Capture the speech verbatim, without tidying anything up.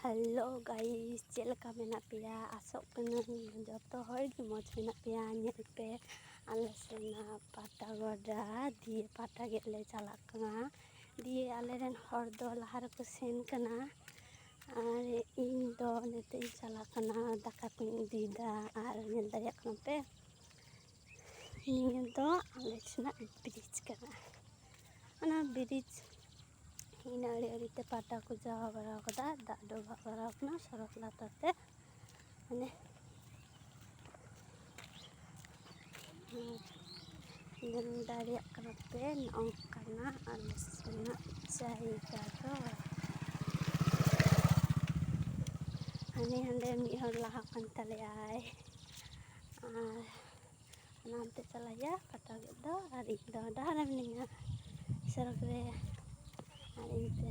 Hello guys, ᱪᱮᱫ ᱞᱮᱠᱟ ᱢᱮᱱᱟᱜ ᱯᱮᱭᱟ? ᱟᱥᱚᱜ ᱠᱟᱹᱱᱟᱹᱧ ᱡᱚᱛᱚ ᱦᱚᱲ ᱜᱮ ᱢᱚᱡᱽ ᱢᱮᱱᱟᱜ ᱯᱮᱭᱟ᱾ ᱧᱮᱞ ᱯᱮ, ᱟᱞᱮ ᱥᱮᱱᱟᱜ ᱯᱟᱴᱟ ᱜᱚᱰᱟ ᱫᱤᱭᱮ ᱯᱟᱴᱟ ᱜᱮᱫ ᱞᱮ ᱪᱟᱞᱟᱜ ᱠᱟᱱᱟ᱾ ᱫᱤᱭᱮ ᱟᱞᱮ ᱨᱮᱱ ᱦᱚᱲ ᱫᱚ ᱞᱟᱦᱟ ᱨᱮᱠᱚ ᱥᱮᱱ ᱠᱟᱱᱟ, ᱟᱨ ᱤᱧ ᱫᱚ ᱱᱤᱛᱚᱜ ᱤᱧ ᱪᱟᱞᱟᱜ ᱠᱟᱱᱟ, ᱫᱟᱠᱟ ᱠᱚᱧ ᱤᱫᱤᱭᱮᱫᱟ᱾ ᱟᱨ ᱧᱮᱞ ᱫᱟᱲᱮᱭᱟᱜ ᱠᱟᱱᱟ ᱯᱮ, ᱱᱤᱭᱟᱹ ᱫᱚ ᱟᱞᱮ ᱥᱮᱱᱟᱜ ᱵᱨᱤᱡᱽ ᱠᱟᱱᱟ᱾ ᱚᱱᱟ ᱵᱨᱤᱡᱽ ᱤᱱᱟᱹ ᱟᱲᱮ ᱟᱲᱮ ᱛᱮ ᱯᱟᱴᱟ ᱠᱚ ᱡᱟᱣᱟ ᱵᱟᱲᱟ ᱠᱟᱫᱟ, ᱫᱟᱜ ᱰᱚᱵᱷᱟᱜ ᱵᱟᱲᱟ ᱠᱟᱱᱟ ᱥᱚᱲᱚᱠ ᱞᱟᱛᱟᱨ ᱛᱮ᱾ ᱢᱟᱱᱮ, ᱧᱮᱞ ᱫᱟᱲᱮᱭᱟᱜ ᱠᱟᱱᱟ ᱯᱮ, ᱱᱚᱝᱠᱟᱱᱟ ᱟᱞᱮ ᱥᱮᱱᱟᱜ ᱡᱟᱭᱜᱟ ᱫᱚ᱾ ᱦᱟᱱᱮ ᱦᱟᱸᱰᱮ ᱢᱤᱫ ᱦᱚᱲ ᱞᱟᱦᱟ ᱠᱟᱱ ᱛᱟᱞᱮᱭᱟᱭ, ᱟᱨ ᱚᱱᱟ ᱦᱟᱱᱛᱮ ᱪᱟᱞᱟᱜ ᱦᱩᱭᱩᱜᱼᱟ ᱯᱟᱴᱟ ᱜᱮᱫ ᱫᱚ, ᱟᱨ ᱤᱧ ᱫᱚ ᱰᱟᱦᱟᱨ ᱨᱮ ᱢᱤᱱᱟᱹᱧᱟ, ᱥᱚᱲᱚᱠ ᱨᱮ, ᱟᱨ ᱤᱧ ᱛᱮ